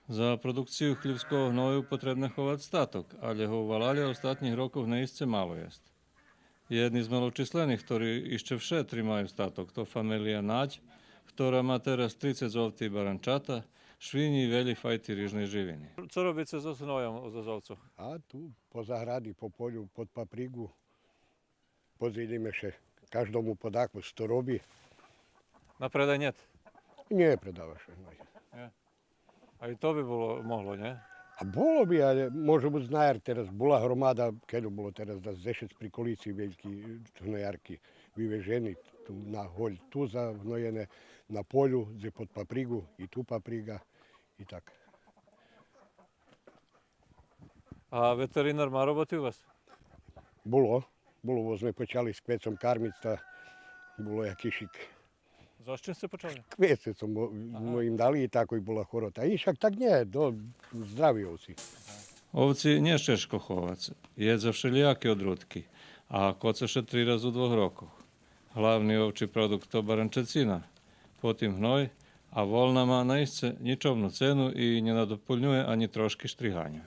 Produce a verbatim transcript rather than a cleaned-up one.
За продукцию хлївского гною потребне ховац статок, алє го у валалє остатнїх рокох наисце мало єст. Єдни з малочислених, хтори ище вше тримаю статок, то фамелия Надь, хтора ма тераз трицец овци и баранчата, швинї и велї файти рижней живини. Цо робице зоз гнойом, зоз овцох? А ту по загради, по полю, под паприґу, подзелїме ше, каждому подакус, цо роби. На предай нєт? Нє предава ше, нє. Нє. А и то би було могло, нє? А було би, алє може буц на яр тераз була громада, кельо було тераз да дзешец приколици вельки гноярки вивежени, ту на голь ту загноєне, на полю, дзе под паприґу, и ту паприґа, и так. А ветеринар ма роботи у вас? Було. Було, бо зме почали з квецом кармиц, та було якишик. Зоз чим сце почали? Квецецом, бо, ага, зме им дали и тако и була хорота. А иншак так нє, до, здрави овци. Овци нє чежко ховац. Єст за вшелїяки одрудки, а коца ше три раз у двох рокох. Главни овчи продукт то баранчацина, потим гной, а волна ма наисце нїчовну цену и нє надополнює анї трошки штриганя.